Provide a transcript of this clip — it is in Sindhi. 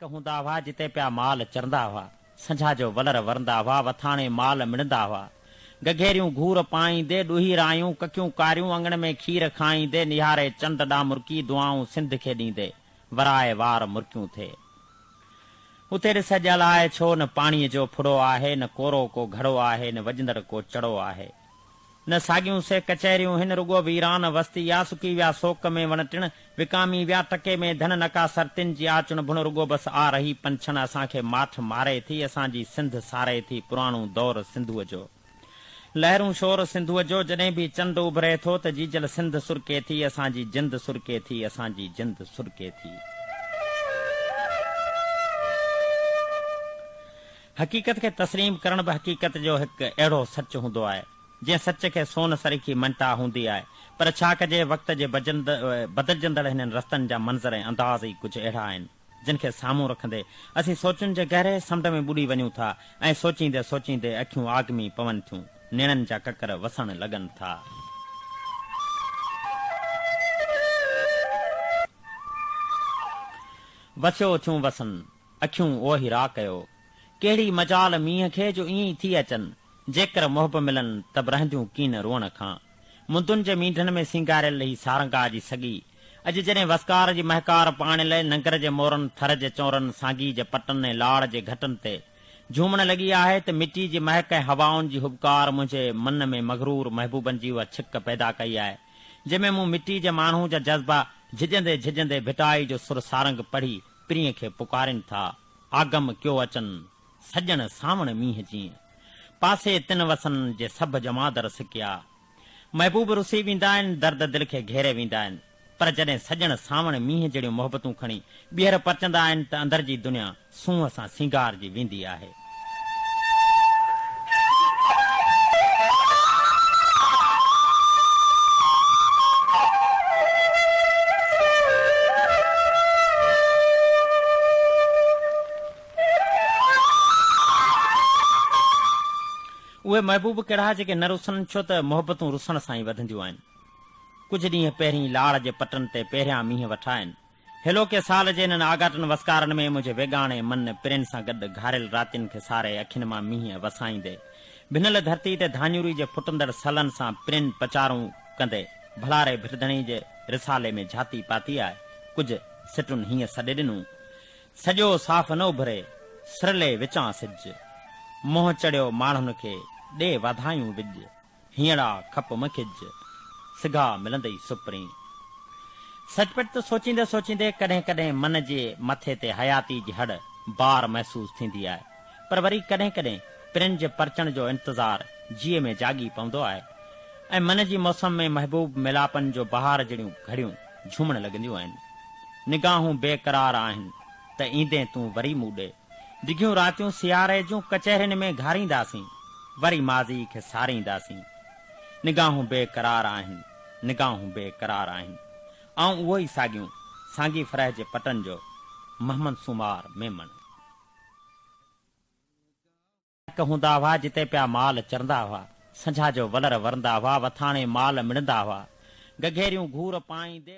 هوندا هئا جتي پيا مال چرندا هئا، سنجها جو ولر ورندا هئا، وٿاڻي مال مڙندا هئا. گگهيريون گهور پائيندي، ڏوهي رايون، ڪڪيون ڪاريون، اڱڻ ۾ کير کائيندي، نهاري چنڊ ڏانهن مرڪي، دعائون سنڌ کي ڏيندي، ورائي وار مرڪيون ٿي. اتي ڏس اڄ الائي ڇو نه پاڻيء جو ڦڙو آهي، نه ڪورو ڪو گهڙو آهي، نه وڄندڙ ڪو چڙو آهي. نه ساڳيون سي ڪچهريون هن، رڳو ويران وستي آ، سڪي ويا سوڪ ۾ وڻ ٽڻ، وڪامي ويا ٽڪي ۾ ڌن، نه ڪا سرتين جي آ چڻ ڀڻ، رڳو بس آ رهي پنڇڻ، اسان کي ماٺ ماري ٿي، اسان جي سنڌ ساري ٿي، پراڻو دور سنڌوء جو. لهرون شور سنڌوء جو، جڏهن به چنڊ اڀري ٿو ته جيجل سنڌ سرڪي ٿي، اسان جي جند سرڪي ٿي، اسان جي جند سرڪي ٿي. حقيقت کي تسليم ڪرڻ به حقيقت جو هڪ اهڙو سچ هوندو آهي، جنهن سچ کي سون سريکي مڃتا هوندي آهي، پر ڇا ڪجي وقت جي بدلجندڙ هنن رستن جا منظر ۽ انداز ئي ڪجهه اهڙا آهن، جن کي سامهون رکندي اسين سوچن جي گهري سمنڊ ۾ ٻڏي وڃون ٿا ۽ سوچيندي سوچيندي اکيون آگمي پون ٿيون، نيڻن جا ڪڪر وسڻ لڳن ٿا. وسيو ٿيون وسن. اکيون اوهي را ڪيو. ڪهڙي مجال مينهن کي جو ائين ئي ٿي اچن. جيڪر محب ملن ته به رهنديون ڪين روئڻ کان. مندن جي مينڍن ۾ سينگاريل هي سارنگا جي سڳي. اڄ جڏهن وسڪار جي مهڪار پاڻيل ننگر جي مورن، ٿر جي چونرن، سانگي جي پٽن ۽ لاڙ جي گهٽن تي جهومڻ لڳي آهي ته مٽي جي مهڪ ۽ هوائن جي هٻڪار منهنجي من ۾ مغرور محبوبن جي اها ڇڪ پيدا ڪئي آهي جنهن ۾ مون مٽي جي ماڻهو جا جذبا جهڄندي جهڄندي ڀٽائي جو سر سارنگ پڙهي پرينء کي پڪارين ٿا، آگم ڪيو اچن، سڄڻ سانوڻ مينهن جيئن. پاسي تن وسن، جي سڀ ڄمادر سڪيا. محبوب رسي ويندا آهن، درد دل کي گهيري ويندا آهن، پر جڏهن سڄڻ سانوڻ مينهن جهڙيون محبتون کڻي ٻيهر پرچندا آهن ته اندر جي دنيا سونهن سان سينگارجي ويندي آهي. اهي محبوب ڪهڙا جيڪي نه رسن ڇو ته محبتون رسڻ سان ئي وڌنديون آهن. ڪجهه ڏينهن پهرين لاڙ جي پٽن تي پهريان مينهن وٺا آهن. هيلوڪي سال جي انهن آڳاٽن وسڪارن ۾ منهنجي ويڳاڻي من پرين سان گڏ گهاريل راتين کي ساري اکين مان مينهن وسائيندي ڀنل ڌرتي تي ڌاڃوري جي ڦٽندڙ سلن سان پرين پچارون ڪندي ڀلاري ڀرڌڻي جي رسالي ۾ جھاتي پاتي آهي. ڪجهه سٽن هيئن سڏي ڏنو. سڄو صاف نه اڀري، سرلي وچان سج. منهن چڙهيو ماڻهن کي، ڏي واڌايون وڄ. هينئڙا کپ م کج، سگها ملندئي سپرين. سچ پچ ته سوچيندي سوچيندي ڪڏهن ڪڏهن من جي مٿي تي حياتي جي هڙ بار محسوس ٿيندي آهي، پر وري ڪڏهن ڪڏهن پرين جي پرچڻ جو انتظار جيء ۾ جاڳي پوندو آهي ۽ من جي موسم ۾ محبوب ميلاپن جو بهار جهڙيون گهڙيون جهومڻ لڳنديون آهن. نگاهون بي قرار آهن ته ايندين تون وري مون ڏي. ڊگهيون راتيون سياري جون ڪچهرين ۾ گهارينداسين، وري ماضي کي سارينداسين. نگاهون بي قرار آهن، نگاهون بي قرار آهن. آئون اهو ئي ساڳيون سانگي فرح جي پٽن جو محمد سومار ميمڻ. ٽڪ هوندا هئا، جتي پيا مال چرندا هئا. سنجها جو ولر ورندا هئا، وٿاڻي مال مڙندا هئا. گگهيريون گهور پائيندي.